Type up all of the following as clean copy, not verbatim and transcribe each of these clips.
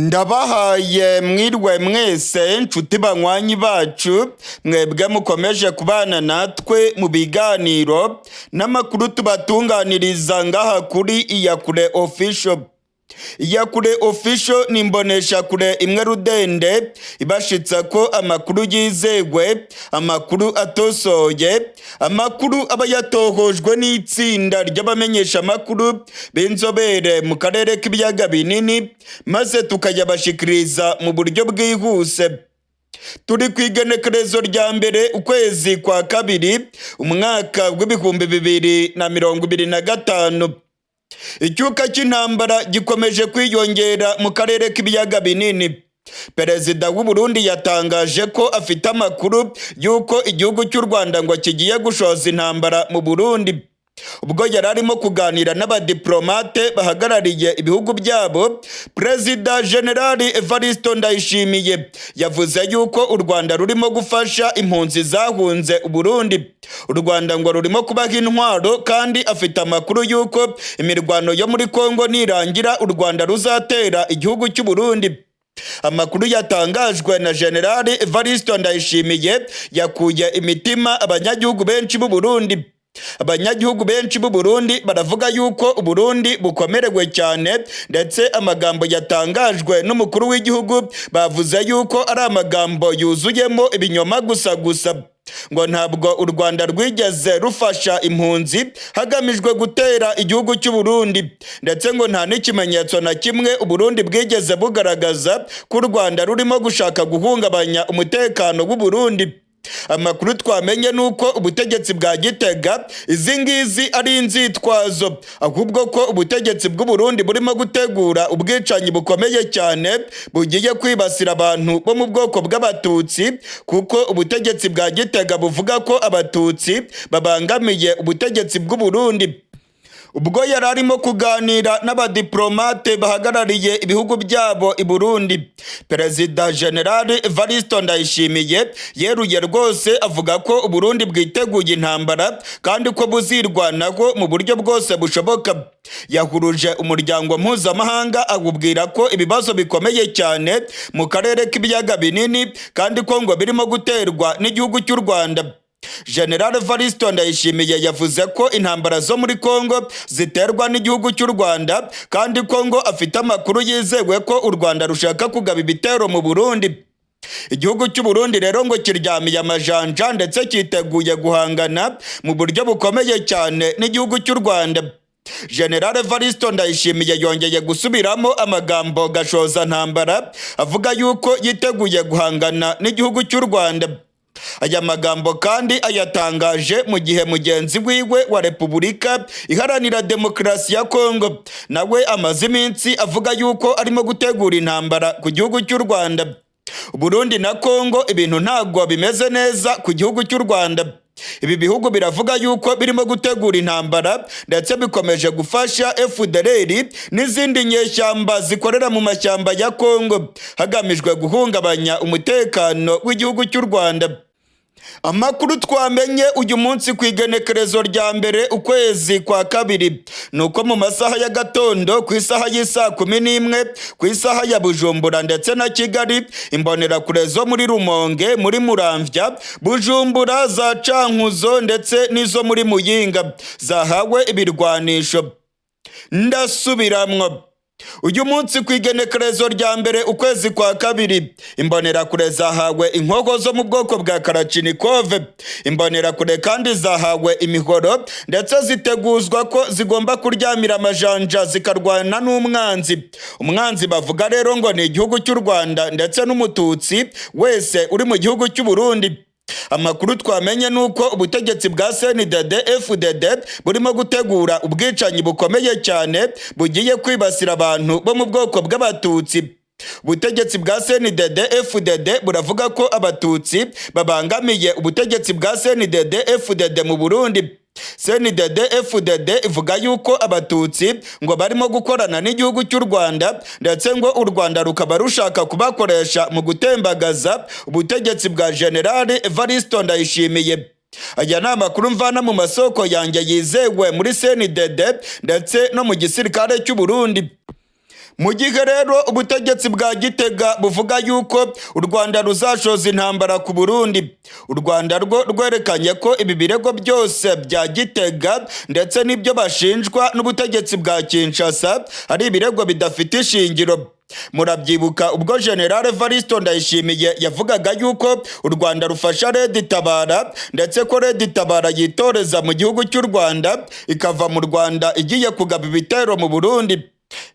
Ndabahaye mwirwe mwese, nshuti banywanyi bacu, mwebwe mukomeje kubana natwe mu biganiro n'amakuru tubatunganiriza ngaha kuri Iyakure Official. Iyakure Official ni imboneshakure imwe rudende ibashitsa ko amakuru yizewe, amakuru atosoye, amakuru aba yatohojwe n'itsinda ry'abamenyeshamakuru b'inzobere mu karere k'ibiyaga binini, maze tukayabashikiriza mu buryo bwihuse. Turi ku igenekerezo rya 1 ukwezi kwa 2, umwaka w'2025. Icyuka cy'intambara gikomeje kwiyongera mu karere k'ibiyaga binini. Perezida w'u Burundi yatangaje ko afite amakuru y'uko igihugu cy'u Rwanda ngo kigiye gushoza intambara mu Burundi. Ubwo yari arimo kuganira n'abadiplomate bahagarariye ibihugu byabo, Perezida Generali Evaristo Ndayishimiye yavuze yuko u Rwanda rurimo gufasha impunzi zahunze Uburundi. U Rwanda ngo rurimo kubaha intwaro, kandi afite amakuru y'uko imirwano yo muri Kongo nirangira u Rwanda ruzatera igihugu cy'u Burundi. Amakuru yatangajwe na Generali Evaristo Ndayishimiye yakuye imitima abanyagihugu benshi b'u Burundi. Abanyagihugu benshi b'u Burundi baravuga yuko Uburundi bukomerewe cyane, ndetse amagambo yatangajwe n'umukuru w'igihugu bavuze yuko ari amagambo yuzuyemo ibinyoma gusa gusa. Ngo ntabwo u Rwanda rwigeze rufasha impunzi hagamijwe gutera igihugu cy'u Burundi, ndetse ngo nta n'ikimenyetso na kimwe Uburundi bwigeze bugaragaza ko u Rwanda rurimo gushaka guhungabanya umutekano w'u Burundi. Amakuru twamenye ni uko ubutegetsi bwa Gitega izi ngizi ari inzitwazo, ahubwo ko ubutegetsi bw'u Burundi burimo gutegura ubwicanyi bukomeye cyane bugiye kwibasira abantu bo mu bwoko bw'Abatutsi, kuko ubutegetsi bwa Gitega buvuga ko Abatutsi babangamiye ubutegetsi bw'u Burundi. Ubwo yari arimo kuganira n'abadiplomate bahagarariye ibihugu byabo i Burundi, Perezida Generali Evaristo Ndayishimiye yeruye rwose avuga ko Uburundi bwiteguye intambara kandi ko buzirwanaho mu buryo bwose bushoboka. Yahuruje umuryango mpuzamahanga awubwira ko ibibazo bikomeye cyane mu karere k'ibiyaga binini, kandi ko ngo birimo guterwa n'igihugu cy'u Rwanda. General Evaristo Ndayishimiye yavuze ko intambara zo muri Kongo ziterwa n'igihugu cy'u Rwanda, kandi ko ngo afite amakuru yizewe ko u Rwanda rushaka kugaba ibitero mu Burundi. Igihugu cy'u Burundi rero ngo kiryamiye amajanja, ndetse cyiteguye guhangana mu buryo bukomeye cyane n'igihugu cy'u Rwanda. General Evaristo Ndayishimiye yongeye gusubiramo amagambo gashoza ntambara, avuga yuko yiteguye guhangana n'igihugu cy'u Rwanda. Aya magambo kandi ayatangaje mu gihe mugenzi wiwe wa Repubulika Iharanira Demokarasi ya Kongo nawe amaze iminsi avuga yuko arimo gutegura intambara ku gihugu cy'u Rwanda. Burundi na Kongo ibintu ntabwo bimeze neza ku gihugu cy'u Rwanda. Ibi bihugu biravuga yuko birimo gutegura intambara, ndetse bikomeje gufasha FDLR n'izindi nyeshyamba zikorera mu mashyamba ya Kongo hagamijwe guhungabanya umutekano w'igihugu cy'u Rwanda. Amakuru twamenye uyu munsi ku igenekerezo rya 1 ukwezi kwa 2 ni uko mu masaha ya gatondo, ku isaha y'isaa 11 ku isaha ya Bujumbura ndetse na Kigali, imbonerakure zo muri Rumonge, muri Muramvya, Bujumbura, za Cankuzo ndetse n'izo muri Muyinga zahawe ibirwanisho. Ndasubiramwo: uyu munsi ku igenekerezo rya 1 ukwezi kwa 2, imbonerakure zahawe inkoho zo mu bwoko bwa Kalachnikov. Imbonerakure kandi zahawe imihoro, ndetse ziteguzwa ko zigomba kuryamira amajanja zikarwana n'umwanzi. Umwanzi bavuga rero ngo ni igihugu cy'u Rwanda ndetse n'Umututsi wese uri mu gihugu cy'u Burundi. Amakuru twamenye ni uko ubutegetsi bwa CNDD FDD burimo gutegura ubwicanyi bukomeye cyane bugiye kwibasira abantu bo mu bwoko bw'Abatutsi. Ubutegetsi bwa CNDD FDD buravuga ko Abatutsi babangamiye ubutegetsi bwa CNDD FDD mu Burundi. CNDD FDD ivuga yuko Abatutsi ngo barimo gukorana n'igihugu cy'u Rwanda, ndetse ngo u Rwanda rukaba rushaka kubakoresha mu gutembagaza ubutegetsi bwa General Evaristo Ndayishimiye. Aya ni amakuru mvana mu masoko yanjye yizewe muri CNDD ndetse no mu gisirikare cy'u Burundi. Mu gihe rero ubutegetsi bwa Gitega buvuga yuko u Rwanda ruzashoza intambara ku Burundi, u Rwanda rwo rwerekanye ko ibi birego byose bya Gitega ndetse n'ibyo bashinjwa n'ubutegetsi bwa Kinshasa ari ibirego bidafite ishingiro. Murabyibuka ubwo General Evaristo Ndayishimiye yavugaga yuko u Rwanda rufasha Red Tabara, ndetse ko Red Tabara yitoreza mu gihugu cy'u Rwanda, ikava mu Rwanda igiye kugaba ibitero mu Burundi.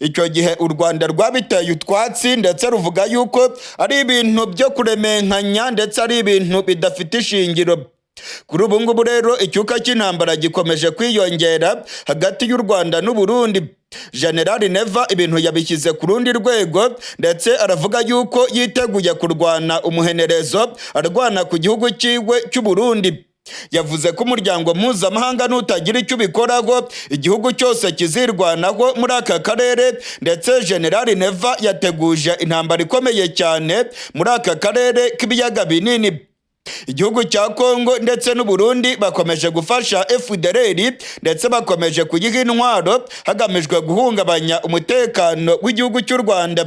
Icyo gihe u Rwanda rwabiteye utwatsi, ndetse ruvuga yuko ari ibintu byo kuremenkanya, ndetse ari ibintu bidafite ishingiro. Kuri ubu ngubu rero icyuka cy'intambara gikomeje kwiyongera hagati y'u Rwanda n'u Burundi. General Neva ibintu yabishyize ku rundi rwego, ndetse aravuga yuko yiteguye kurwana umuhenerezo, arwana ku gihugu cyiwe cy'u Burundi. Yavuze ko umuryango mpuzamahanga nutagira icyo ubikoraho, igihugu cyose kizirwanaho muri aka karere. Ndetse General Neva yateguje intambara ikomeye cyane muri aka karere k'ibiyaga binini. Igihugu cya Kongo ndetse n'u Burundi bakomeje gufasha FDLR, ndetse bakomeje kuyiha intwaro hagamijwe guhungabanya umutekano w'igihugu cy'u Rwanda.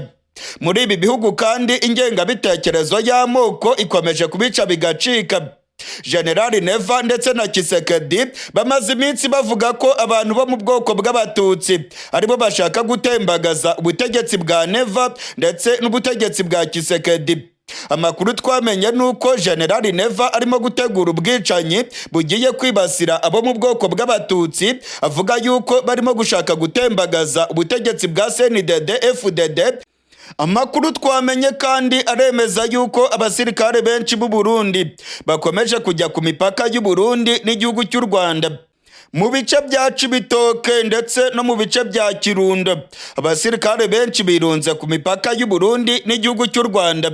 Muri ibi bihugu kandi ingengabitekerezo y'amoko ikomeje kubica bigacika. General Neva ndetse na Tshisekedi bamaze iminsi bavuga ko abantu bo mu bwoko bw'Abatutsi aribo bashaka gutembagaza ubutegetsi bwa Neva ndetse n'ubutegetsi bwa Tshisekedi. Amakuru twamenye ni uko General Neva arimo gutegura ubwicanyi bugiye kwibasira abo mu bwoko bw'Abatutsi, avuga yuko barimo gushaka gutembagaza ubutegetsi bwa CNDD FDD. Amakuru twamenye kandi aremeza yuko abasirikare benshi b'u Burundi bakomeje kujya ku mipaka y'u Burundi n'igihugu cy'u Rwanda, mu bice bya Cibitoke ndetse no mu bice bya Kirundo. Abasirikare benshi birunze ku mipaka y'u Burundi n'igihugu cy'u Rwanda.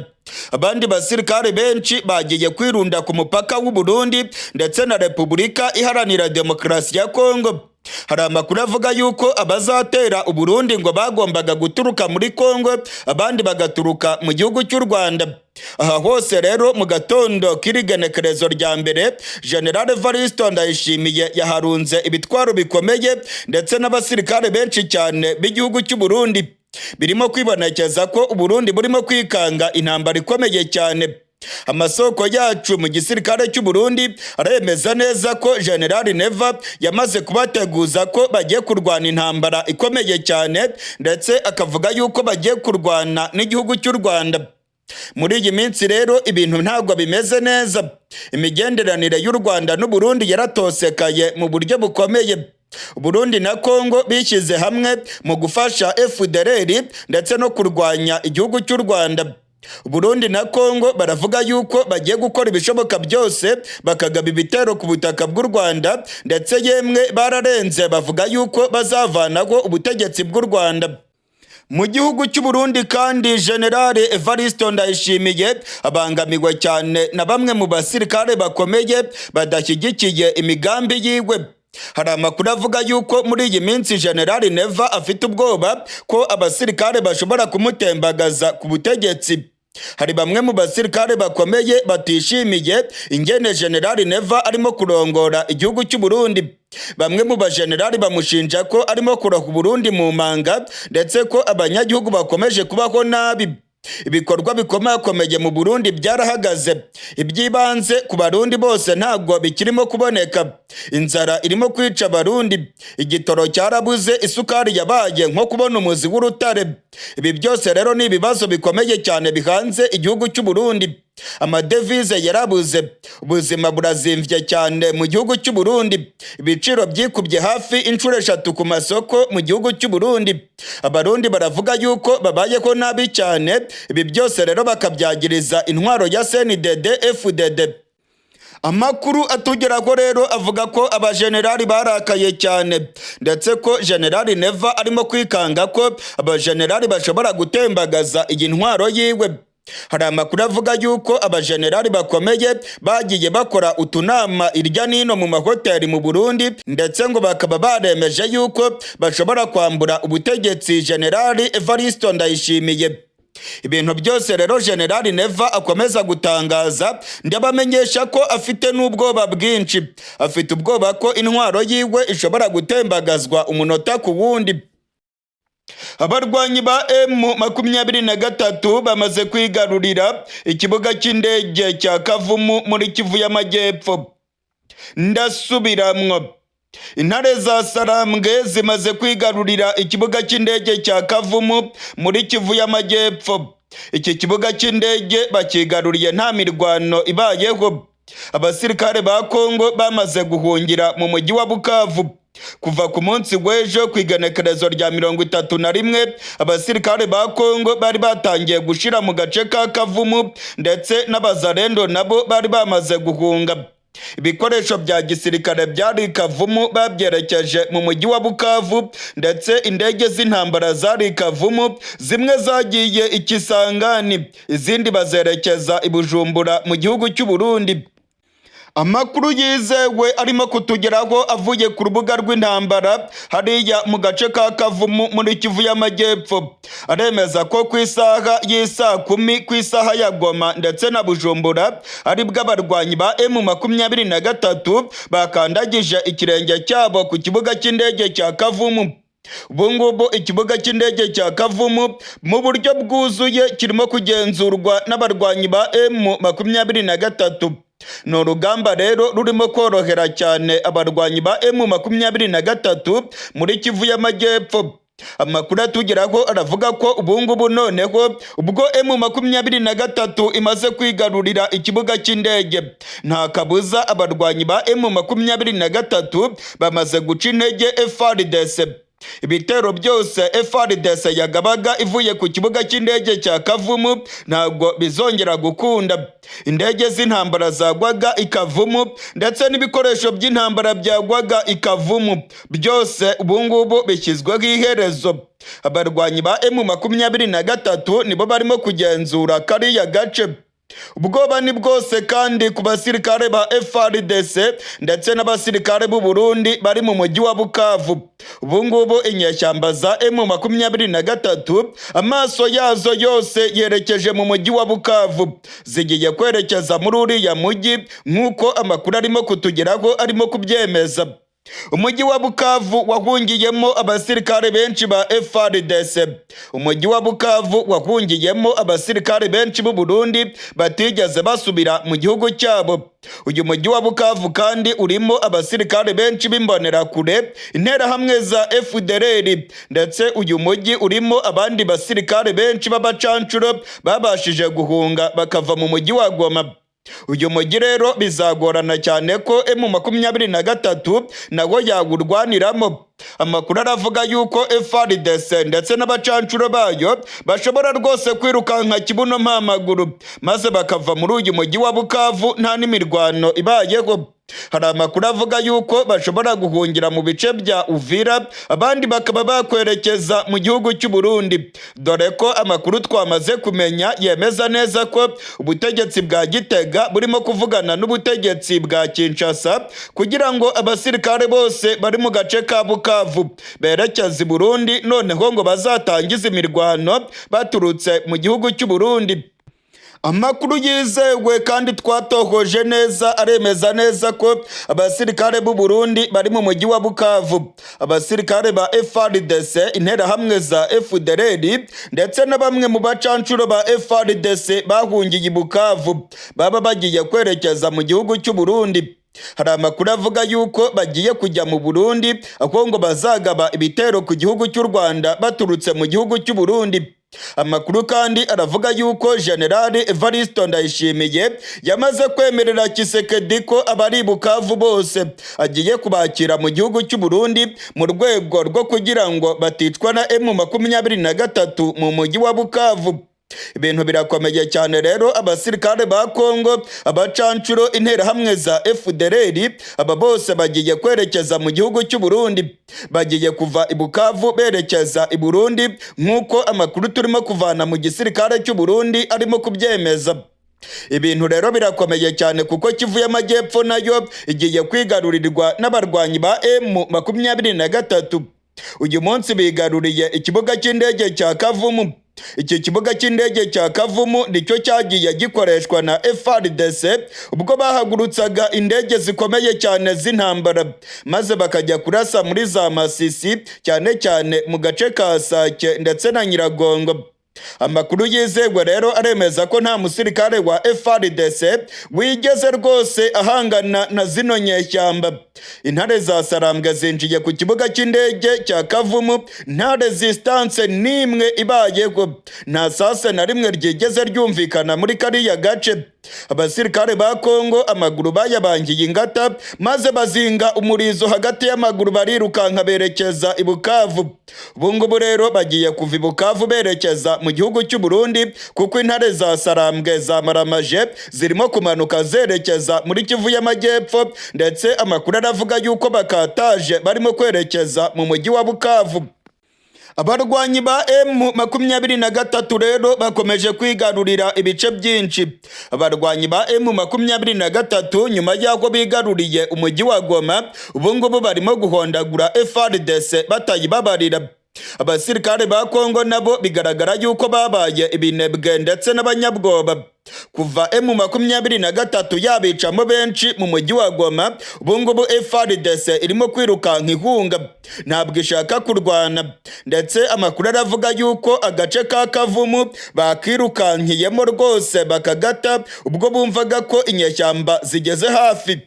Abandi basirikare benshi bagiye kwirunda ku mupaka w'u Burundi ndetse na Repubulika Iharanira Demokarasi ya Kongo. Hari amakuru avuga yuko abazatera Uburundi ngo bagombaga guturuka muri Kongo, abandi bagaturuka mu gihugu cy'u Rwanda. Aha hose rero, mu gatondo k'irigenekerezo rya 1, General Evaristo Ndayishimiye yaharunze ibitwaro bikomeye ndetse n'abasirikare benshi cyane b'igihugu cy'u Burundi. Birimo kwibonekeza ko Uburundi burimo kwikanga intambara ikomeye cyane. Amasoko yacu mu gisirikare cy'u Burundi aremeza neza ko General Neva yamaze kubateguza ko bagiye kurwana intambara ikomeye cyane, ndetse akavuga yuko bagiye kurwana n'igihugu cy'u Rwanda. Muri iyi minsi rero ibintu ntabwo bimeze neza. Imigenderanire y'u Rwanda n'u Burundi yaratosekaye mu buryo bukomeye. Burundi na Kongo bishyize hamwe mu gufasha FDLR ndetse no kurwanya igihugu cy'u Rwanda. Burundi na Kongo baravuga yuko bagiye gukora ibishoboka byose bakagaba ibitero ku butaka bw'u Rwanda, ndetse yemwe bararenze bavuga yuko bazavanaho ubutegetsi bw'u Rwanda. Mu gihugu cy'u Burundi kandi, General Evaristo Ndayishimiye abangamiwe cyane na bamwe mu basirikare bakomeye badashyigikiye imigambi yiwe. Hari amakuru avuga yuko muri iyi minsi General Neva afite ubwoba ko abasirikare bashobora kumutembagaza ku butegetsi. Hari bamwe mu basirikare bakomeye batishimiye ingene General Neva arimo kurongora igihugu cy'u Burundi. Bamwe mu bajenerali bamushinja ko arimo kuroha Burundi mu manga, ndetse ko abanyagihugu bakomeje kubaho nabi. Ibikorwa bikomakomeye mu Burundi byarahagaze, iby'ibanze ku Barundi bose ntabwo bikirimo kuboneka. Inzara irimo kwica Abarundi, igitoro cyarabuze, isukari yabaye nko kubona umuzi w'urutare. Ibi byose rero ni ibibazo bikomeye cyane bihanze igihugu cy'u Burundi. Amadevize yarabuze, ubuzima burazimvye cyane mu gihugu cy'u Burundi. Ibiciro byikubye hafi inshuro 3 ku masoko mu gihugu cy'u Burundi. Abarundi baravuga yuko babayeho nabi cyane. Ibi byose rero bakabyagiriza intwaro ya CNDD FDD. Amakuru atugeraho rero avuga ko abajenerali barakaye cyane, ndetse ko Generali Neva arimo kwikanga ko abajenerali bashobora gutembagaza iyi ntwaro yiwe. Hari amakuru avuga yuko abajenerali bakomeye bagiye bakora utunama irya nino mu mahoteli mu Burundi, ndetse ngo bakaba baremeje yuko bashobora kwambura ubutegetsi Generali Evaristo Ndayishimiye. Ibintu byose rero Generali Neva akomeza gutangaza, ndabamenyesha ko afite n'ubwoba bwinshi. Afite ubwoba ko intwaro yiwe ishobora gutembagazwa umunota ku wundi. Abarwanyi ba M23 bamaze kwigarurira ikibuga cy'indege cya Kavumu muri Kivu y'Amajyepfo. Ndasubiramwo, intare za Sarambwe zimaze kwigarurira ikibuga cy'indege cya Kavumu muri Kivu y'Amajyepfo. Iki kibuga cy'indege bakigaruriye nta mirwano ibayeho. Abasirikare ba Kongo bamaze guhungira mu mujyi wa Bukavu. Kuva ku munsi w'ejo ku igenekerezo rya 31, abasirikare ba Kongo bari batangiye gushira mu gace ka Kavumu, ndetse n'abazarendo nabo bari bamaze guhunga. Ibikoresho bya gisirikare byari Kavumu babyerekeje mu mujyi wa Bukavu, ndetse indege z'intambara zari Kavumu zimwe zagiye i Kisangani, izindi bazerekeza i Bujumbura mu gihugu cy'u Burundi. Amakuru yizewe arimo kutugeraho avuye ku rubuga rw'intambara hariya mu gace ka Kavumu muri Kivu y'Amajyepfo aremeza ko ku isaha y'isaa 10 ku isaha ya Goma ndetse na Bujumbura aribwo abarwanyi ba M23 bakandagije ikirenge cyabo ku kibuga cy'indege cya Kavumu. Ubu ngubu ikibuga cy'indege cya Kavumu mu buryo bwuzuye kirimo kugenzurwa n'abarwanyi ba M23. Ni urugamba rero rurimo korohera cyane abarwanyi ba M23 muri Kivu y'Amajyepfo. Amakuru atugeraho aravuga ko ubu ngubu noneho ubwo M23 imaze kwigarurira ikibuga cy'indege, nta kabuza abarwanyi ba M23 bamaze guca intege FARDC. Ibitero byose FARDC yagabaga ivuye ku kibuga cy'indege cya Kavumu ntabwo bizongera gukunda. Indege z'intambara zagwaga i Kavumu ndetse n'ibikoresho by'intambara byagwaga i Kavumu byose ubu ngubu bishyizweho iherezo. Abarwanyi ba M23 nibo barimo kugenzura kariya gace. Ubwoba ni bwose kandi ku basirikare ba FARDC ndetse n'abasirikare b'u Burundi bari mu mujyi wa Bukavu. Ubu ngubu inyeshyamba za M23 amaso yazo yose yerekeje mu mujyi wa Bukavu, zigiye kwerekeza muri uriya mujyi nk'uko amakuru arimo kutugeraho arimo kubyemeza. Umujyi wa Bukavu wahungiyemo abasirikare benshi ba FARDC. Umujyi wa Bukavu wahungiyemo abasirikare benshi b'u Burundi batigeze basubira mu gihugu cyabo. Uyu mujyi wa Bukavu kandi urimo abasirikare benshi b'imbonerakure, interahamwe za FDLR, ndetse uyu mujyi urimo abandi basirikare benshi b'abacancuro babashije guhunga bakava mu mujyi wa Goma. Uyu mujyi rero bizagorana cyane ko M23 nawo yawurwaniramo. Amakuru aravuga yuko FARDC ndetse n'abacancuro bayo bashobora rwose kwirukanka kibuno mpamaguru maze bakava muri uyu mujyi wa Bukavu nta n'imirwano ibayeho. Hari amakuru avuga yuko bashobora guhungira mu bice bya Uvira, abandi bakaba bakwerekeza mu gihugu cy'u Burundi, dore ko amakuru twamaze kumenya yemeza neza ko ubutegetsi bwa Gitega burimo kuvugana n'ubutegetsi bwa Kinshasa kugira ngo abasirikare bose bari mu gace ka Bukavu berekeze i Burundi, noneho ngo bazatangize imirwano baturutse mu gihugu cy'u Burundi. Amakuru yizewe kandi twatohoje neza aremeza neza ko abasirikare b'u Burundi bari mu mujyi wa Bukavu, abasirikare ba FARDC, interahamwe za FDLR ndetse na bamwe mu bacancuro ba FARDC bahungiye i Bukavu baba bagiye kwerekeza mu gihugu cy'u Burundi. Hari amakuru avuga yuko bagiye kujya mu Burundi aho ngo bazagaba ibitero ku gihugu cy'u Rwanda baturutse mu gihugu cy'u Burundi. Amakuru kandi aravuga yuko General Evaristo Ndayishimiye yamaze kwemerera Tshisekedi ko abari Bukavu bose agiye kubakira mu gihugu cy'u Burundi mu rwego rwo kugira ngo baticwa na M23 mu mujyi wa Bukavu. Ibintu birakomeye cyane rero, abasirikare ba Kongo, abacancuro, interahamwe za FDLR, aba bose bagiye kwerekeza mu gihugu cy'u Burundi. Bagiye kuva i Bukavu berekeza i Burundi nk'uko amakuru turimo kuvana mu gisirikare cy'u Burundi arimo kubyemeza. Ibintu rero birakomeye cyane kuko Kivu y'Amajyepfo nayo igiye kwigarurirwa n'abarwanyi ba M23. Uyu munsi bigaruriye ikibuga cy'indege cya Kavumu. Iki kibuga cy'indege cya Kavumu nicyo cyagiye gikoreshwa na FARDC ubwo bahagurutsaga indege zikomeye cyane z'intambara, maze bakajya kurasa muri za Masisi, cyane cyane mu gace ka Sake ndetse na Nyiragongo. Amakuru yizewe rero aremeza ko nta musirikare wa FARDC wigeze rwose ahangana na zino nyeshyamba. Intare za Sarambwe zinjiye ku kibuga cy'indege cya Kavumu nta resistance n'imwe ibayeho, nta sase na rimwe ryigeze ryumvikana muri kariya gace. Abasirikare ba Kongo amaguru bayabangiye ingata, maze bazinga umurizo hagati y'amaguru, barirukanka berekeza i Bukavu. Ubu ngubu rero bagiye kuva i Bukavu berekeza mu gihugu cy'u Burundi, kuko intare za Sarambwe zamaramaje zirimo kumanuka zerekeza muri Kivu y'Amajyepfo, ndetse amakuru aravuga yuko bakataje barimo kwerekeza mu mujyi wa Bukavu. Abarwanyi ba M23 rero bakomeje kwigarurira ibice byinshi. Abarwanyi ba M23, nyuma y'aho bigaruriye umujyi wa Goma, ubu ngubu barimo guhondagura FARDC batayibabarira. Abasirikare ba Kongo nabo bigaragara yuko babaye ibinebwe ndetse n'abanyabwoba. Kuva M23 yabicamo benshi mu mujyi wa Goma, ubu ngubu FARDC irimo kwirukanka ihunga, ntabwo ishaka kurwana. Ndetse amakuru aravuga yuko agace ka Kavumu bakirukankiyemo rwose bakagata ubwo bumvaga ko inyeshyamba zigeze hafi.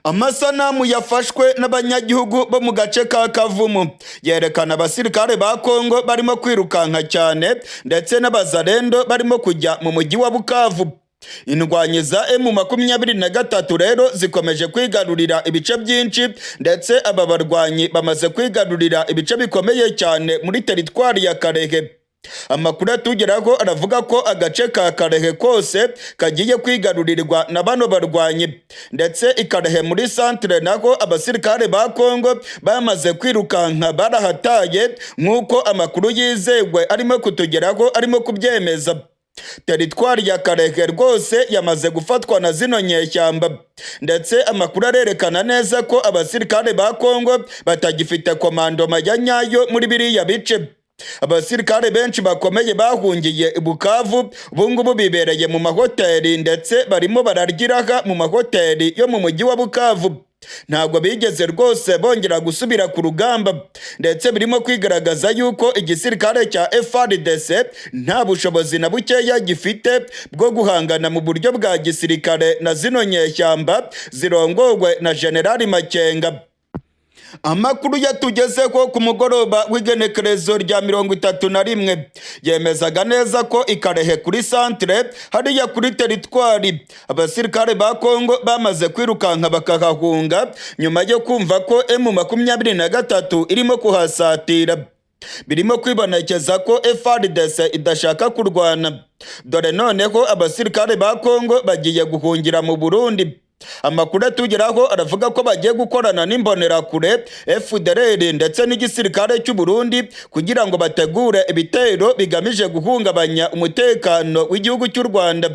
Amasanamu yafashwe n'abanyagihugu bo mu gace ka Kavumu yerekana abasirikare ba Kongo barimo kwirukanka cyane, ndetse n'abazarendo barimo kujya mu mujyi wa Bukavu. Indwanyi za M23 rero zikomeje kwigarurira ibice byinshi, ndetse aba barwanyi bamaze kwigarurira ibice bikomeye cyane muri teritwari ya Kalehe. Amakuru atugeraho aravuga ko agace ka Kalehe kose kagiye kwigarurirwa na bano barwanyi, ndetse i Kalehe muri centre naho abasirikare ba Kongo bamaze kwirukanka barahataye, nk'uko amakuru yizewe arimo kutugeraho arimo kubyemeza. Teritwari ya Kalehe rwose yamaze gufatwa na zino nyeshyamba, ndetse amakuru arerekana neza ko abasirikare ba Kongo batagifite commandement ya nyayo muri biriya bice. Abasirikare benshi bakomeye bahungiye i Bukavu, ubu ngubu bibereye mu mahoteli, ndetse barimo bararyiraha mu mahoteli yo mu mujyi wa Bukavu. Ntabwo bigeze rwose bongera gusubira ku rugamba, ndetse birimo kwigaragaza yuko igisirikare cya FARDC nta bushobozi na bukeya gifite bwo guhangana mu buryo bwa gisirikare na zino nyeshyamba zirongowe na Generali Makenga. Amakuru yatugezeho ku mugoroba w'igenekerezo rya 31 yemezaga neza ko i Kalehe kuri centre, hariya kuri teritwari, abasirikare ba Kongo bamaze kwirukanka bakahahunga nyuma yo kumva ko M23 irimo kuhasatira. Birimo kwibonekeza ko FARDC idashaka kurwana. Dore noneho abasirikare ba Kongo bagiye guhungira mu Burundi. Amakuru atugeraho aravuga ko bagiye gukorana n'Imbonerakure, FDLR ndetse n'igisirikare cy'u Burundi kugira ngo bategure ibitero bigamije guhungabanya umutekano w'igihugu cy'u Rwanda.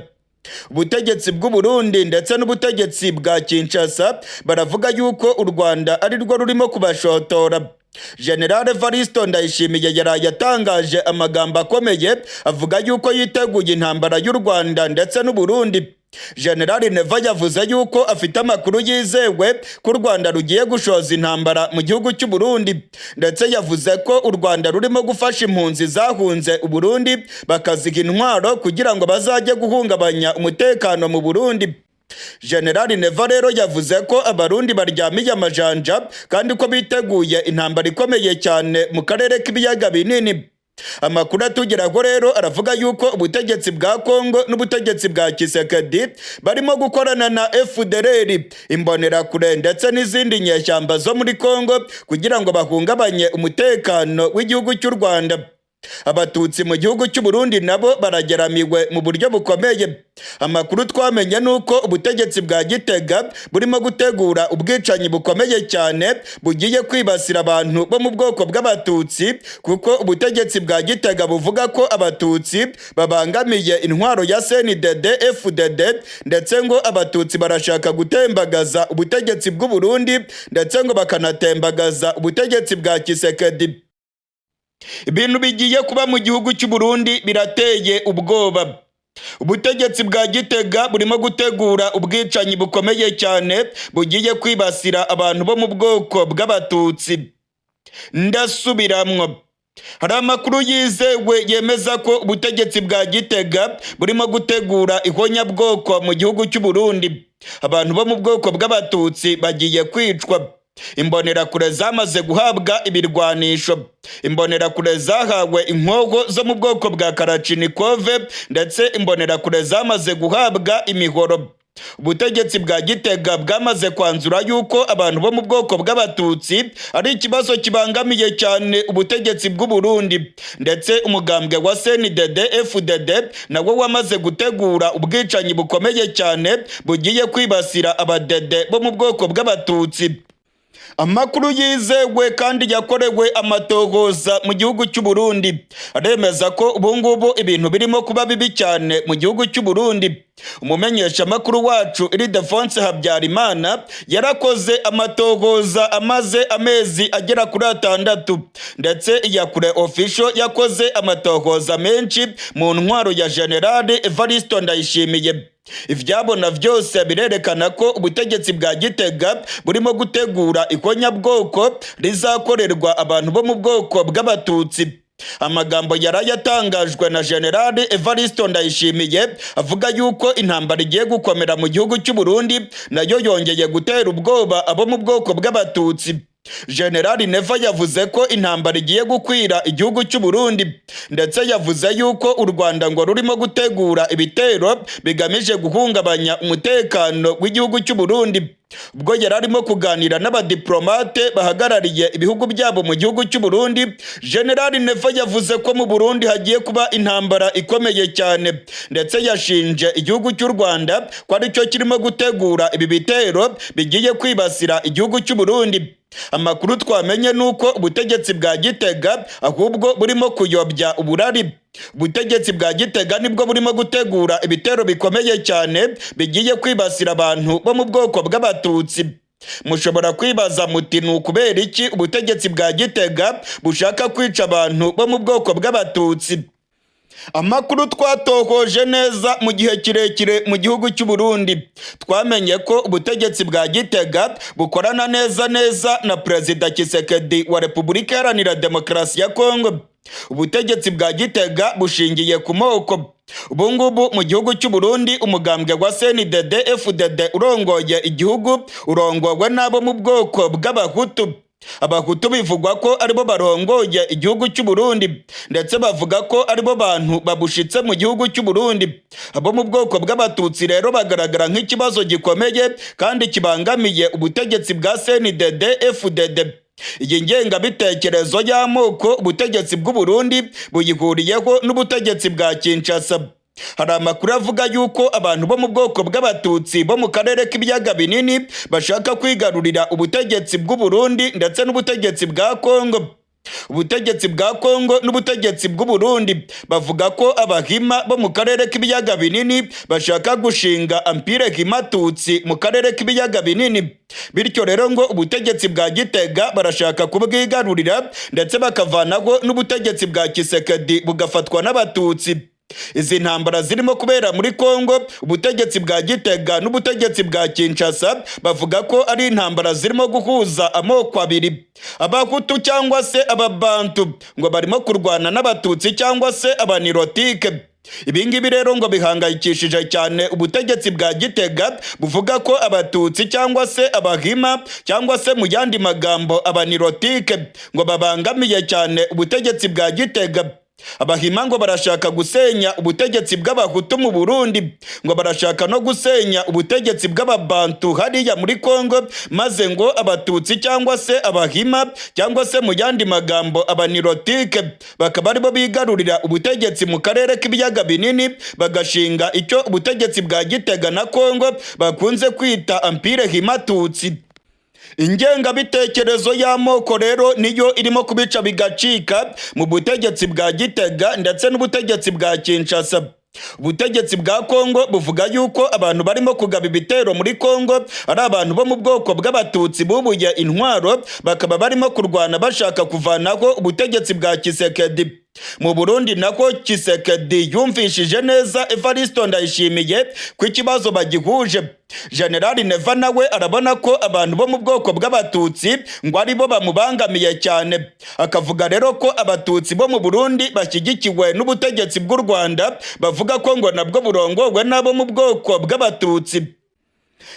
Ubutegetsi bw'u Burundi ndetse n'ubutegetsi bwa Kinshasa baravuga yuko u Rwanda ari rwo rurimo kubashotora. General Evaristo Ndayishimiye yaraye atangaje amagambo akomeye, avuga yuko yiteguye intambara y'u Rwanda ndetse n'u Burundi. General Neva yavuze yuko afite amakuru yizewe ko u Rwanda rugiye gushoza intambara mu gihugu cy'u Burundi, ndetse yavuze ko u Rwanda rurimo gufasha impunzi zahunze u Burundi, bakaziha intwaro kugira ngo bazajye guhungabanya umutekano mu Burundi. General Neva rero yavuze ko Abarundi baryamiye amajanja kandi ko biteguye intambara ikomeye cyane mu karere k'Ibiyaga Binini. Amakuru atugeraho rero aravuga yuko ubutegetsi bwa Kongo n'ubutegetsi bwa Tshisekedi barimo gukorana na FDLR, Imbonerakure ndetse n'izindi nyeshyamba zo muri Kongo kugira ngo bahungabanye umutekano w'igihugu cy'u Rwanda. Abatutsi mu gihugu cy'u Burundi nabo barageramiwe mu buryo bukomeye. Amakuru twamenye ni uko ubutegetsi bwa Gitega burimo gutegura ubwicanyi bukomeye cyane bugiye kwibasira abantu bo mu bwoko bw'Abatutsi, kuko ubutegetsi bwa Gitega buvuga ko Abatutsi babangamiye intwaro ya CNDD FDD, ndetse ngo Abatutsi barashaka gutembagaza ubutegetsi bw'u Burundi, ndetse ngo bakanatembagaza ubutegetsi bwa Tshisekedi. Ibintu bigiye kuba mu gihugu cy'u Burundi birateye ubwoba. Ubutegetsi bwa Gitega burimo gutegura ubwicanyi bukomeye cyane bugiye kwibasira abantu bo mu bwoko bw'Abatutsi. Ndasubiramwo, hari amakuru yizewe yemeza ko ubutegetsi bwa Gitega burimo gutegura ihonyabwoko mu gihugu cy'u Burundi. Abantu bo mu bwoko bw'Abatutsi bagiye kwicwa. Imbonerakure zamaze guhabwa ibirwanisho. Imbonerakure zahawe inkoho zo mu bwoko bwa Kalachnikov, ndetse imbonerakure zamaze guhabwa imihoro. Ubutegetsi bwa Gitega bwamaze kwanzura yuko abantu bo mu bwoko bw'Abatutsi ari ikibazo kibangamiye cyane ubutegetsi bw'u Burundi, ndetse umugambwe wa CNDD FDD nawo wamaze gutegura ubwicanyi bukomeye cyane bugiye kwibasira abadede bo mu bwoko bw'Abatutsi. Amakuru yizewe kandi yakorewe amatohoza mu gihugu cy'u Burundi aremeza ko ubungubu ibintu birimo kuba bibi cyane mu gihugu cy'u Burundi. Umumenyeshamakuru wacu Ildefonse Habyarimana yarakoze amatohoza amaze amezi agera kuri 6, ndetse Iyakure Official yakoze amatohoza menshi mu ntwaro ya General Evaristo Ndayishimiye. Ivyabona vyose birerekana ko ubutegetsi bwa Gitega burimo gutegura ihonyabwoko rizakorerwa abantu bo mu bwoko bw'Abatutsi. Amagambo yarayatangajwe na General Evaristo Ndayishimiye avuga yuko intambara igiye gukomera mu gihugu cy'u Burundi nayo yongeye gutera ubwoba abo mu bwoko bw'Abatutsi. General Neva yavuze ko intambara igiye gukwira igihugu cy'u Burundi, ndetse yavuze yuko u Rwanda ngo rurimo gutegura ibitero bigamije guhungabanya umutekano w'igihugu cy'u Burundi. Ubwo yari arimo kuganira n'abadiplomate bahagarariye ibihugu byabo mu gihugu cy'u Burundi, General Neva yavuze ko mu Burundi hagiye kuba intambara ikomeye cyane, ndetse yashinje igihugu cy'u Rwanda ko aricyo kirimo gutegura ibi bitero bigiye kwibasira igihugu cy'u Burundi. Amakuru twamenye nuko ubutegetsi bwa Gitega ahubwo burimo kuyobya uburari. Ubutegetsi bwa Gitega nibwo burimo gutegura ibitero bikomeye cyane bigiye kwibasira abantu bo mu bwoko bw'Abatutsi. Mushobora kwibaza muti: ni ukubera iki ubutegetsi bwa Gitega bushaka kwica abantu bo mu bwoko bw'Abatutsi? Amakuru twatohoje neza mu gihe kirekire mu gihugu cy'u Burundi, twamenye ko ubutegetsi bwa Gitega bukorana neza neza na Perezida Tshisekedi wa Repubulika Iharanira Demokarasi ya Kongo. Ubutegetsi bwa Gitega bushingiye ku moko. Ubungubu mu gihugu cy'u Burundi, umugambwe wa CNDD FDD urongoye igihugu urongowe n'abo mu bwoko bw'Abahutu. Abahutu bivugwa ko aribo barongoye igihugu cy'u Burundi, ndetse bavuga ko aribo bantu babushitse mu gihugu cy'u Burundi. Abo mu bwoko bw'Abatutsi rero bagaragara nk'ikibazo gikomeye kandi kibangamiye ubutegetsi bwa CNDD FDD. Iyi ngengabitekerezo y'amoko ubutegetsi bw'u Burundi buyihuriyeho n'ubutegetsi bwa Kinshasa. Hari amakuru avuga yuko abantu bo mu bwoko bw'Abatutsi bo mu karere k'Ibiyaga Binini bashaka kwigarurira ubutegetsi bw'u Burundi ndetse n'ubutegetsi bwa Kongo. Ubutegetsi bwa Kongo n'ubutegetsi bw'u Burundi bavuga ko Abahima bo mu karere k'Ibiyaga Binini bashaka gushinga Empire Himatutsi mu karere k'Ibiyaga Binini. Bityo rero ngo ubutegetsi bwa Gitega barashaka kubwigarurira, ndetse bakavanaho n'ubutegetsi bwa Tshisekedi bugafatwa n'Abatutsi. Izi ntambara zirimo kubera muri Kongo, ubutegetsi bwa Gitega n'ubutegetsi bwa Kinshasa bavuga ko ari intambara zirimo guhuza amoko abiri: Abahutu cyangwa se Ababantu ngo barimo kurwana n'Abatutsi cyangwa se Abanirotike. Ibi ngibi rero ngo bihangayikishije cyane ubutegetsi bwa Gitega, buvuga ko Abatutsi cyangwa se Abahima cyangwa se mu yandi magambo Abanirotike ngo babangamiye cyane ubutegetsi bwa Gitega. Abahima ngo barashaka gusenya ubutegetsi bw'Abahutu mu Burundi, ngo barashaka no gusenya ubutegetsi bw'Ababantu hariya muri Kongo, maze ngo Abatutsi cyangwa se Abahima cyangwa se mu yandi magambo Abanirotike bakaba aribo bigarurira ubutegetsi mu karere k'Ibiyaga Binini, bagashinga icyo ubutegetsi bwa Gitega na Kongo bakunze kwita Empire Himatutsi. Ingengabitekerezo y'amoko rero niyo irimo kubica bigacika mu butegetsi bwa Gitega ndetse n'ubutegetsi bwa Kinshasa. Ubutegetsi bwa Kongo buvuga yuko abantu barimo kugaba ibitero muri Kongo ari abantu bo mu bwoko bw'Abatutsi bubuye intwaro, bakaba barimo kurwana bashaka kuvanaho ubutegetsi bwa Tshisekedi. Mu Burundi nako Tshisekedi yumvishije neza Evaristo Ndayishimiye ko ikibazo bagihuje. Generali Neva nawe arabona ko abantu bo mu bwoko bw'Abatutsi ngo aribo bamubangamiye cyane, akavuga rero ko Abatutsi bo mu Burundi bashyigikiwe n'ubutegetsi bw'u Rwanda, bavuga ko ngo nabwo burongowe n'abo mu bwoko bw'Abatutsi.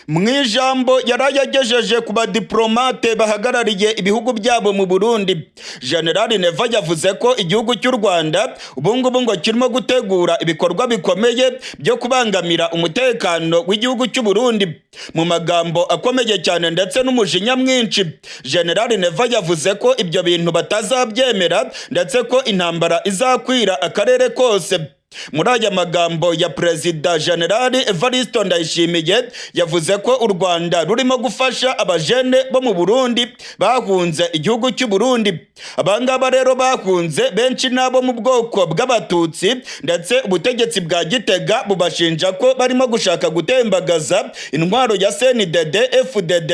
Mu ijambo yari yagejeje ku badiplomate bahagarariye ibihugu byabo mu Burundi, Generali Neva yavuze ko igihugu cy'u Rwanda ubungubu ngo kirimo gutegura ibikorwa bikomeye byo kubangamira umutekano w'igihugu cy'u Burundi. Mu magambo akomeye cyane ndetse n'umujinya mwinshi, Generali Neva yavuze ko ibyo bintu batazabyemera, ndetse ko intambara izakwira akarere kose. Muri aya magambo ya Perezida Generali Evaristo Ndayishimiye, yavuze ko u Rwanda rurimo gufasha abajene bo mu Burundi bahunze igihugu cy'u Burundi. Abangaba rero bahunze benshi n'abo mu bwoko bw'Abatutsi, ndetse ubutegetsi bwa Gitega bubashinja ko barimo gushaka gutembagaza intwaro ya CNDD FDD.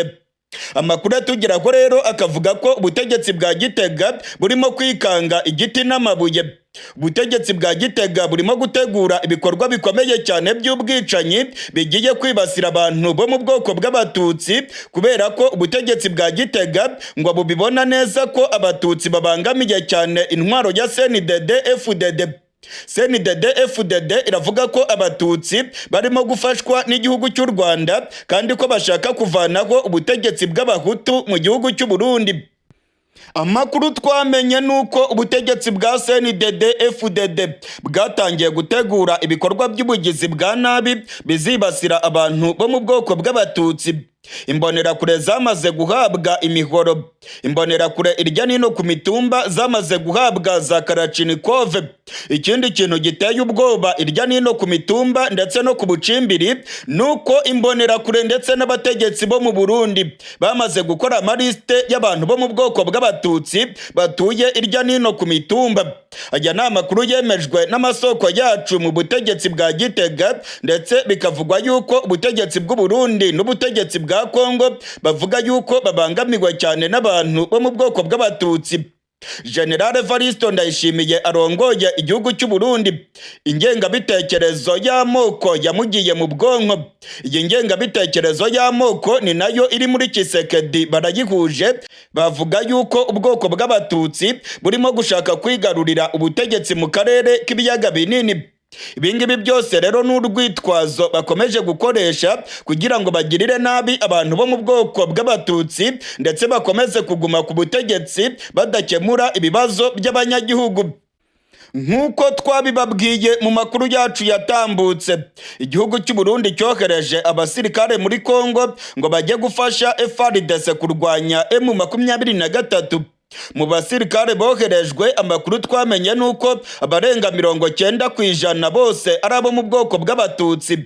Amakuru atugeraho rero akavuga ko ubutegetsi bwa Gitega burimo kwikanga igiti n'amabuye. Ubutegetsi bwa Gitega burimo gutegura ibikorwa bikomeye cyane by'ubwicanyi bigiye kwibasira abantu bo mu bwoko bw'Abatutsi, kubera ko ubutegetsi bwa Gitega ngo bubibona neza ko Abatutsi babangamiye cyane intwaro ya CNDD FDD. CNDD FDD iravuga ko Abatutsi barimo gufashwa n'igihugu cy'u Rwanda, kandi ko bashaka kuvanaho ubutegetsi bw'Abahutu mu gihugu cy'u Burundi. Amakuru twamenye ni uko ubutegetsi bwa CNDD FDD bwatangiye gutegura ibikorwa by'ubugizi bwa nabi bizibasira abantu bo mu bwoko bw'Abatutsi. Imbonerakure zamaze guhabwa imihoro. Imbonerakure irya nino ku mitumba zamaze guhabwa za kalachnikov. Ikindi kintu giteye ubwoba irya nino ku mitumba ndetse no ku bucimbiri ni uko imbonerakure ndetse n'abategetsi bo mu Burundi bamaze gukora amalisite y'abantu bo mu bwoko bw'Abatutsi batuye irya nino ku mitumba. Aya ni amakuru yemejwe n'amasoko yacu mu butegetsi bwa Gitega, ndetse bikavugwa yuko ubutegetsi bw'u Burundi n'ubutegetsi bwa Kongo bavuga yuko babangamiwe cyane n'abantu bo mu bwoko bw'Abatutsi. General Evaristo Ndayishimiye arongoye igihugu cy'u Burundi, ingengabitekerezo y'amoko yamugiye mu bwonko. Iyi ngengabitekerezo y'amoko ni nayo iri muri Tshisekedi, barayihuje. Bavuga yuko ubwoko bw'Abatutsi burimo gushaka kwigarurira ubutegetsi mu karere k'ibiyaga binini. Ibingibi byose rero ni urwitwazo bakomeje gukoresha kugira ngo bagirire nabi abantu bo mu bwoko bw'Abatutsi, ndetse bakomeze kuguma ku butegetsi badakemura ibibazo by'abanyagihugu. Nk'uko twabibabwiye mu makuru yacu yatambutse, igihugu cy'u Burundi cyohereje abasirikare muri Kongo ngo bajye gufasha FARDC kurwanya M23. Mu basirikare boherejwe, amakuru twamenye nuko abarenga 90% bose ari abo mu bwoko bw'Abatutsi.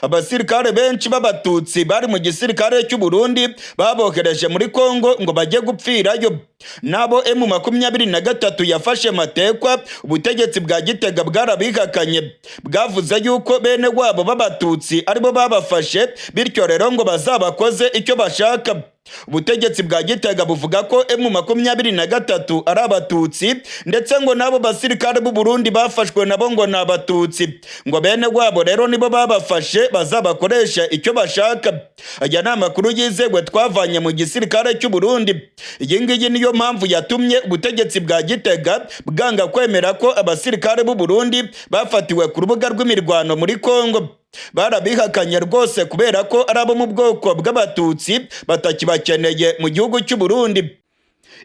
Abasirikare benshi b'Abatutsi bari mu gisirikare cy'u Burundi babohereje muri Kongo ngo bajye gupfirayo. Nabo M23 yafashe matekwa, ubutegetsi bwa Gitega bwarabihakanye, bwavuze yuko bene wabo b'Abatutsi aribo babafashe, bityo rero ngo bazabakoze icyo bashaka. Ubutegetsi bwa Gitega buvuga ko M23 ari Abatutsi, ndetse ngo n'abo basirikare b'u Burundi bafashwe nabo ngo ni Abatutsi, ngo bene wabo rero nibo babafashe, bazabakoresha icyo bashaka. Aya ni amakuru yizewe twavanye mu gisirikare cy'u Burundi. Iyi ngiyi niyo mpamvu yatumye ubutegetsi bwa Gitega bwanga kwemera ko abasirikare b'u Burundi bafatiwe ku rubuga rw'imirwano muri Kongo. Barabihakanye rwose kubera ko ari abo mu bwoko bw'Abatutsi batakibakeneye mu gihugu cy'u Burundi.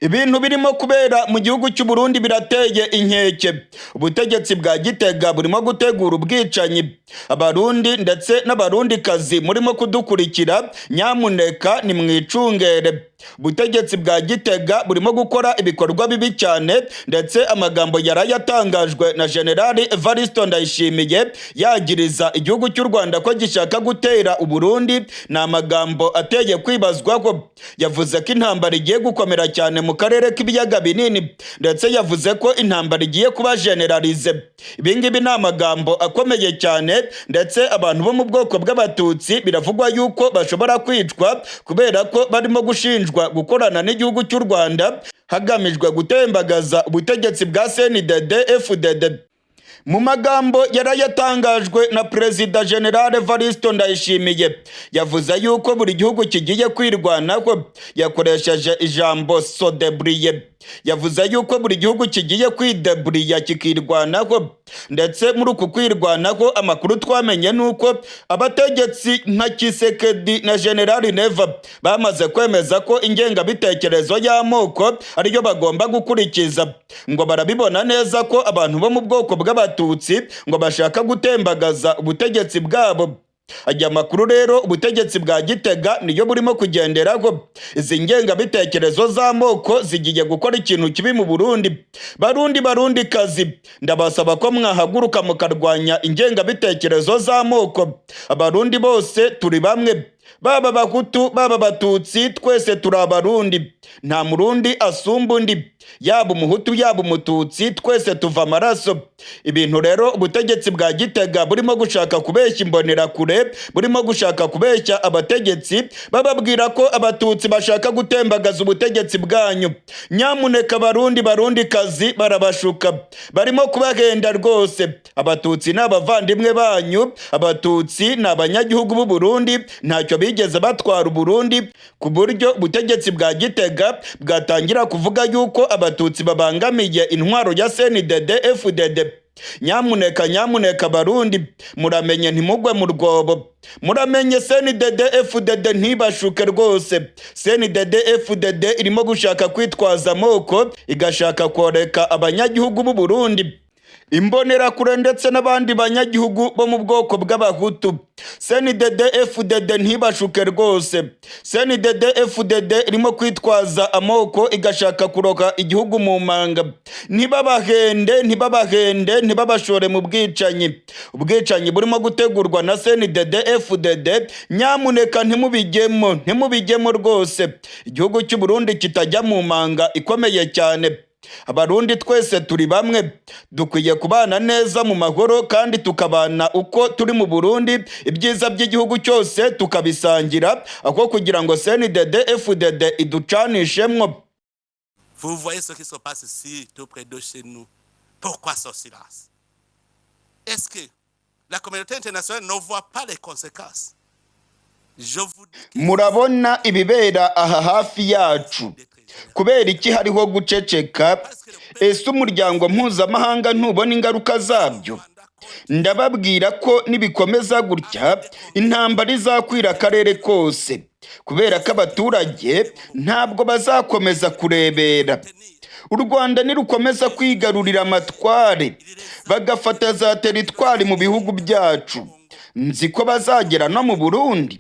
Ibintu birimo kubera mu gihugu cy'u Burundi birateye inkeke. Ubutegetsi bwa Gitega burimo gutegura ubwicanyi. Abarundi ndetse n'Abarundikazi murimo kudukurikira, nyamuneka nimwicungere. Ubutegetsi bwa Gitega burimo gukora ibikorwa bibi cyane, ndetse amagambo yarayatangajwe na Generali Evaristo Ndayishimiye yagiriza igihugu cy'u Rwanda ko gishaka gutera Uburundi ni amagambo ateye kwibazwaho. Yavuze ko intambara igiye gukomera cyane mu karere k'Ibiyaga Binini, ndetse yavuze ko intambara igiye kuba généralisée. Ibi ngibi ni amagambo akomeye cyane, ndetse abantu bo mu bwoko bw'Abatutsi biravugwa yuko bashobora kwicwa kubera ko barimo gushinjwa gukorana n'igihugu cy'u Rwanda hagamijwe gutembagaza ubutegetsi bwa CNDD FDD. Mu magambo yarayatangajwe na Perezida General Evaristo Ndayishimiye, yavuze yuko buri gihugu kigiye kwirwanaho. Yakoresheje ijambo se débrouiller. Yavuze yuko buri gihugu kigiye kwideburiya, kikirwanaho. Ndetse muri uku kwirwanaho, amakuru twamenye ni uko abategetsi nka Tshisekedi na General Neva bamaze kwemeza ko ingengabitekerezo y'amoko ariyo bagomba gukurikiza. Ngo barabibona neza ko abantu bo mu bwoko bw'Abatutsi ngo bashaka gutembagaza ubutegetsi bwabo. Aya makuru rero, ubutegetsi bwa Gitega niyo burimo kugenderaho. Izi ngengabitekerezo z'amoko zigiye gukora ikintu kibi mu Burundi. Barundi, Barundi kazi, ndabasaba ko mwahaguruka mukarwanya ingengabitekerezo z'amoko. Abarundi bose turi bamwe, baba Abahutu, baba Abatutsi, twese turi Abarundi. Nta Murundi asumba undi, yaba Umuhutu, yaba Umututsi, twese tuva amaraso. Ibintu rero ubutegetsi bwa Gitega burimo gushaka kubeshya Imbonerakure, burimo gushaka kubeshya abategetsi, bababwira ko Abatutsi bashaka gutembagaza ubutegetsi bwanyu, nyamuneka Barundi, Barundi kazi, barabashuka, barimo kubahenda rwose. Abatutsi ni abavandimwe banyu, Abatutsi ni abanyagihugu b'u Burundi, ntacyo bigeze batwara Uburundi ku buryo ubutegetsi bwa Gitega bwatangira kuvuga yuko Abatutsi babangamiye intwaro ya CNDD FDD. Nyamuneka, nyamuneka Barundi, muramenye ntimugwe mu rwobo. Muramenye CNDD FDD ntibashuke rwose. CNDD FDD irimo gushaka kwitwaza amoko, igashaka koreka abanyagihugu b'u Burundi, Imbonerakure ndetse n'abandi banyagihugu bo mu bwoko bw'Abahutu. CNDD FDD ntibashuke rwose. CNDD FDD irimo kwitwaza amoko, igashaka kuroka igihugu mu manga. Ntibabahende, ntibabahende, ntibabashore mu bwicanyi. Ubwicanyi burimo gutegurwa na CNDD FDD, nyamuneka ntimubijyemo, ntimubijyemo rwose. Igihugu cy'u Burundi kitajya mu manga ikomeye cyane. Abarundi twese turi bamwe, dukwiye kubana neza mu mahoro kandi tukabana uko turi mu Burundi, ibyiza by'igihugu cyose tukabisangira, aho kugira ngo CNDD FDD iducanishemwo. Vous voyez ce qui se passe ici, tout près de chez nous. Pourquoi ce silence? Est-ce que la communauté internationale ne voit pas les conséquences? Je vous dis que Murabona ibibera aha hafi yacu. Kubera iki hariho guceceka? Ese umuryango mpuzamahanga ntubona ingaruka zabyo? Ndababwira ko nibikomeza gutya, intambara izakwira akarere kose, kubera ko abaturage ntabwo bazakomeza kurebera. U Rwanda nirukomeza kwigarurira amatware, bagafata za teritwari mu bihugu byacu, nzi ko bazagera no mu Burundi,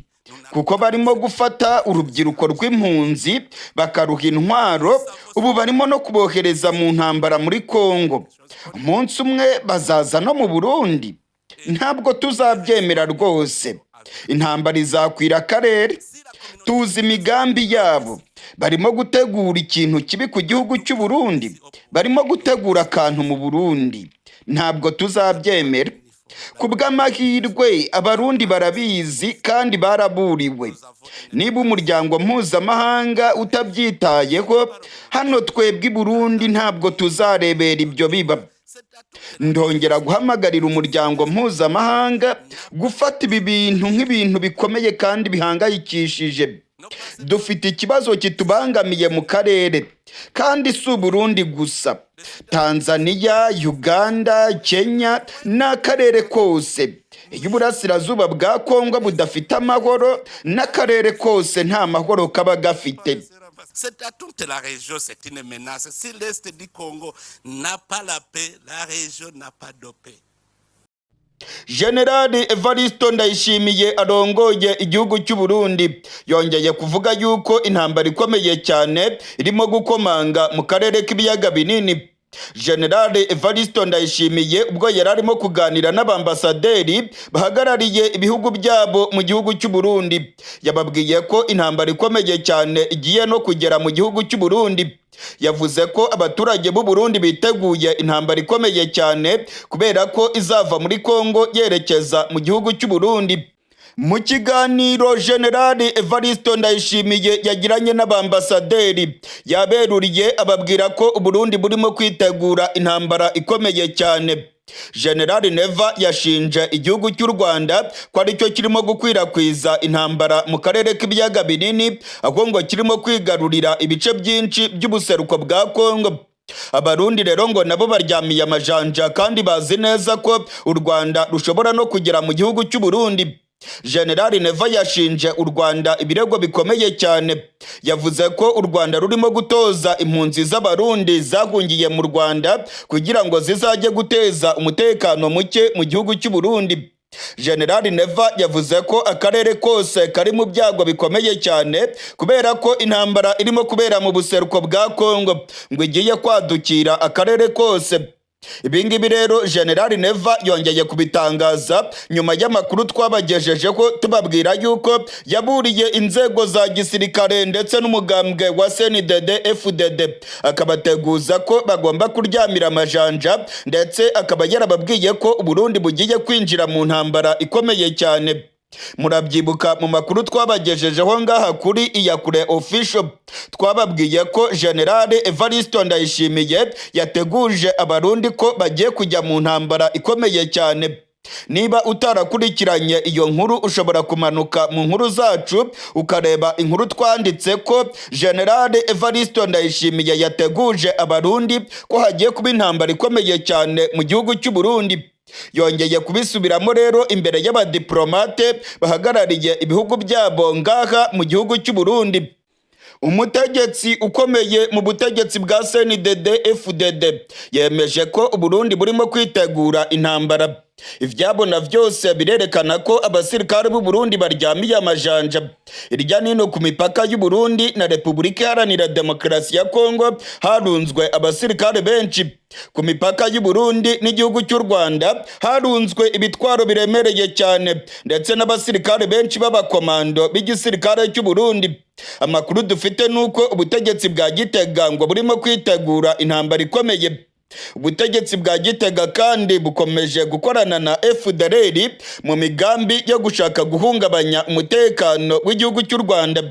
kuko barimo gufata urubyiruko rw'impunzi bakaruha intwaro. Ubu barimo no kubohereza mu ntambara muri Kongo. Umunsi umwe bazaza no mu Burundi. Ntabwo tuzabyemera rwose. Intambara izakwira akarere. Tuzi imigambi yabo. Barimo gutegura ikintu kibi ku gihugu cy'u Burundi, barimo gutegura akantu mu Burundi. Ntabwo tuzabyemera. Ku bw'amahirwe, Abarundi barabizi kandi baraburiwe. Niba umuryango mpuzamahanga utabyitayeho, hano twebwe i Burundi ntabwo tuzarebera ibyo biba. Ndongera guhamagarira umuryango mpuzamahanga gufata ibi bintu nk'ibintu bikomeye kandi bihangayikishije. Dufite ikibazo kitubangamiye mu karere, kandi si Uburundi gusa: Tanzania, Uganda, Kenya n'akarere kose. Iyo uburasirazuba bwa Kongo budafite amahoro, n'akarere kose nta mahoro kaba gafite. C'est à toute la région, c'est une menace. Si l'Est du Congo n'a pas la paix, la région n'a pas de paix. Generali Evaristo Ndayishimiye arongoye igihugu cy'u Burundi yongeye kuvuga yuko intambara ikomeye cyane irimo gukomanga mu karere k'ibiyaga binini. Generali Evaristo Ndayishimiye ubwo yari arimo kuganira n'abambasaderi bahagarariye ibihugu byabo mu gihugu cy'u Burundi, yababwiye ko intambara ikomeye cyane igiye no kugera mu gihugu cy'u Burundi. Yavuze ko abaturage b'u Burundi biteguye intambara ikomeye cyane kubera ko izava muri Kongo yerekeza mu gihugu cy'u Burundi. Mu kiganiro Generali Evaristo Ndayishimiye yagiranye n'abambasaderi, yaberuriye ababwira ko Uburundi burimo kwitegura intambara ikomeye cyane. Generali Neva yashinje igihugu cy'u Rwanda ko aricyo kirimo gukwirakwiza intambara mu karere k'ibiyaga binini, aho ngo kirimo kwigarurira ibice byinshi by'ubuseruko bwa Kongo. Abarundi rero ngo nabo baryamiye amajanja kandi bazi neza ko u Rwanda rushobora no kugera mu gihugu cy'u Burundi. Generali Neva yashinje u Rwanda ibirego bikomeye cyane. Yavuze ko u Rwanda rurimo gutoza impunzi z'Abarundi zahungiye mu Rwanda kugira ngo zizajye guteza umutekano muke mu gihugu cy'u Burundi. Generali Neva yavuze ko akarere kose kari mu byago bikomeye cyane kubera ko intambara irimo kubera mu buseruko bwa Kongo ngo igiye kwadukira akarere kose. Ibingibi rero Generali Neva yongeye kubitangaza nyuma y'amakuru twabagejejeho tubabwira yuko yaburiye inzego za gisirikare ndetse n'umugambwe wa CNDD FDD, akabateguza ko bagomba kuryamira amajanja, ndetse akaba yarababwiye ko Uburundi bugiye kwinjira mu ntambara ikomeye cyane. Murabyibuka mu makuru twabagejejeho ngaha kuri Iyakure Official, twababwiye ko General Evaristo Ndayishimiye yateguje Abarundi ko bagiye kujya mu ntambara ikomeye cyane. Niba utarakurikiranye iyo nkuru, ushobora kumanuka mu nkuru zacu ukareba inkuru twanditse ko General Evaristo Ndayishimiye yateguje Abarundi ko hagiye kuba intambara ikomeye cyane mu gihugu cy'u Burundi. Yongeye kubisubiramo rero imbere y'abadiplomate bahagarariye ibihugu byabo ngaha mu gihugu cy'u Burundi. Umutegetsi ukomeye mu butegetsi bwa CNDD FDD yemeje ko Uburundi burimo kwitegura intambara. Ivyabona vyose birerekana ko abasirikare b'u Burundi baryamiye amajanja. Irya nino ku mipaka y'u Burundi na Repubulika Iharanira Demokarasi ya Kongo harunzwe abasirikare benshi. Ku mipaka y'u Burundi n'igihugu cy'u Rwanda harunzwe ibitwaro biremereye cyane ndetse n'abasirikare benshi b'abakomando b'igisirikare cy'u Burundi. Amakuru dufite nuko ubutegetsi bwa Gitega ngo burimo kwitegura intambara ikomeye. Ubutegetsi bwa Gitega kandi bukomeje gukorana na FDLR mu migambi yo gushaka guhungabanya umutekano w'igihugu cy'u Rwanda.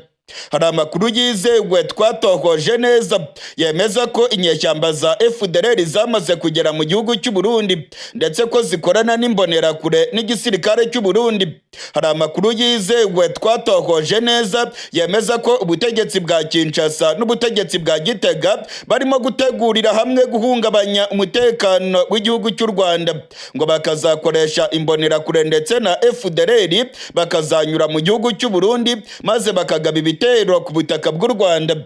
Hari amakuru yizewe twatohoje neza yemeza ko inyeshyamba za FDLR zamaze kugera mu gihugu cy'u Burundi, ndetse ko zikorana n'imbonerakure n'igisirikare cy'u Burundi. Hari amakuru yizewe twatohoje neza yemeza ko ubutegetsi bwa Kinshasa n'ubutegetsi bwa Gitega barimo gutegurira hamwe guhungabanya umutekano w'igihugu cy'u Rwanda, ngo bakazakoresha imbonerakure ndetse na FDLR, bakazanyura mu gihugu cy'u Burundi maze bakagaba ibitero ku butaka bw'u Rwanda.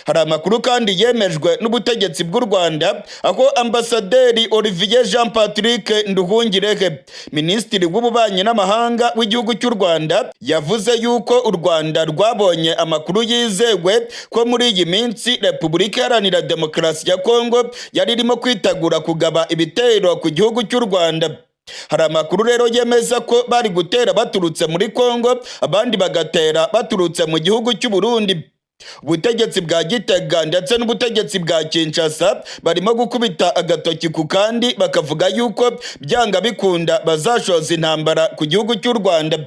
Hari amakuru kandi yemejwe n'ubutegetsi bw'u Rwanda, aho Ambasaderi Olivier Jean Patrick Nduhungirehe, Minisitiri w'Ububanyi n'Amahanga w'igihugu cy'u Rwanda, yavuze yuko u Rwanda rwabonye amakuru yizewe ko muri iyi minsi Repubulika Iharanira Demokarasi ya Kongo yari irimo kwitegura kugaba ibitero ku gihugu cy'u Rwanda. Hari amakuru rero yemeza ko bari gutera baturutse muri Kongo, abandi bagatera baturutse mu gihugu cy'u Burundi. Ubutegetsi bwa Gitega ndetse n'ubutegetsi bwa Kinshasa barimo gukubita agatoki ku kandi, bakavuga yuko byanga bikunda bazashoza intambara ku gihugu cy'u Rwanda.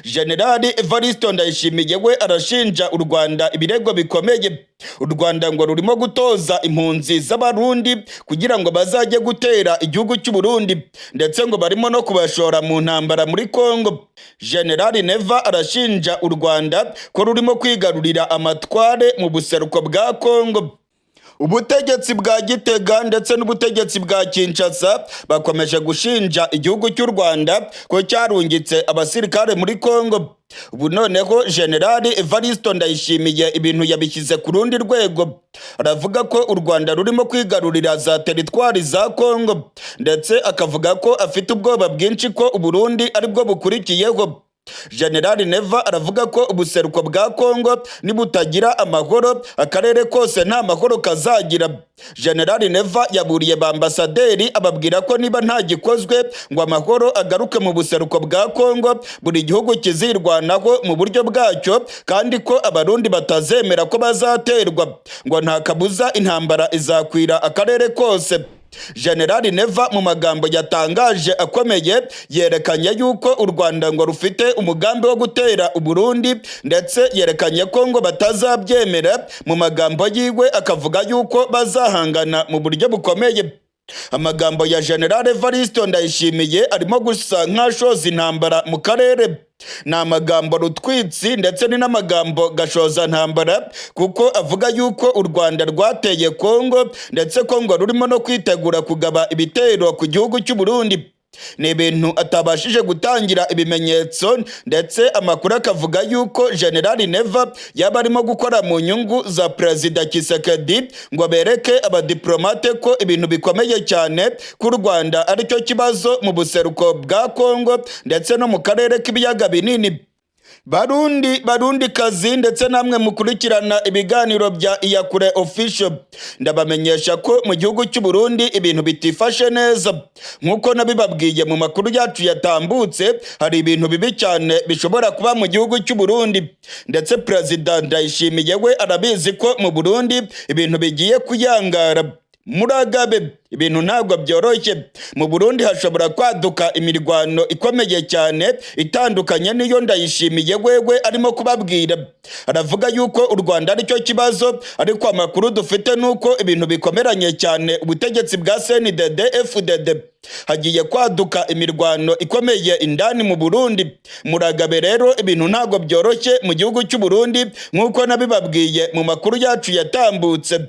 Generali Evaristo Ndayishimiye we arashinja u Rwanda ibirego bikomeye. U Rwanda ngo rurimo gutoza impunzi z'Abarundi kugira ngo bazajye gutera igihugu cy'u Burundi, ndetse ngo barimo no kubashora mu ntambara muri Kongo. Generali Neva arashinja u Rwanda ko rurimo kwigarurira amatware mu buseruko bwa Kongo. Ubutegetsi bwa Gitega ndetse n'ubutegetsi bwa Kinshasa bakomeje gushinja igihugu cy'u Rwanda ko cyarungitse abasirikare muri Kongo. Ubu noneho Generali Evaristo Ndayishimiye ibintu yabishyize ku rundi rwego, aravuga ko u Rwanda rurimo kwigarurira za teritwari za Kongo, ndetse akavuga ko afite ubwoba bwinshi ko Uburundi aribwo bukurikiyeho. Generali Neva aravuga ko ubuseruko bwa Kongo nibutagira amahoro, akarere kose nta mahoro kazagira. Generali Neva yaburiye ba ambasaderi, ababwira ko niba nta gikozwe ngo amahoro agaruke mu buseruko bwa Kongo, buri gihugu kizirwanaho mu buryo bwacyo, kandi ko Abarundi batazemera ko bazaterwa, ngo nta kabuza intambara izakwira akarere kose. Generali Neva mu magambo yatangaje akomeye yerekanye yuko u Rwanda ngo rufite umugambi wo gutera Uburundi, ndetse yerekanye ko ngo batazabyemera. Mu magambo yiwe akavuga yuko bazahangana mu buryo bukomeye. Amagambo ya General Evaristo Ndayishimiye arimo gusa nk'ashoza intambara mu karere. Ni amagambo rutwitsi, ndetse ni n'amagambo gashoza ntambara, kuko avuga yuko u Rwanda rwateye Kongo, ndetse Kongo rurimo no kwitegura kugaba ibitero ku gihugu cy'u Burundi. Ni ibintu atabashije gutangira ibimenyetso, ndetse amakuru akavuga yuko Generali Neva yaba arimo gukora mu nyungu za Perezida Tshisekedi, ngo bereke abadiplomate ko ibintu bikomeye cyane, ko u Rwanda aricyo kibazo mu buseruko bwa Kongo ndetse no mu karere k'Ibiyaga Binini. Barundi, Barundi kazi, ndetse namwe mukurikirana ibiganiro bya Iyakure Official, ndabamenyesha ko mu gihugu cy'u Burundi ibintu bitifashe neza. Nk'uko nabibabwiye mu makuru yacu yatambutse, hari ibintu bibi cyane bishobora kuba mu gihugu cy'u Burundi, ndetse Perezida Ndayishimiye we arabizi ko mu Burundi ibintu bigiye kuyangara. Muragabe, ibintu ntabwo byoroshye. Mu Burundi hashobora kwaduka imirwano ikomeye cyane itandukanye n'iyo Ndayishimiye wewe arimo kubabwira. Aravuga yuko u Rwanda aricyo kibazo, ariko amakuru dufite nuko ibintu bikomeranye cyane ubutegetsi bwa CNDD FDD. Hagiye kwaduka imirwano ikomeye indani mu Burundi. Muragabe rero, ibintu ntabwo byoroshye mu gihugu cy'u Burundi nk'uko nabibabwiye mu makuru yacu yatambutse.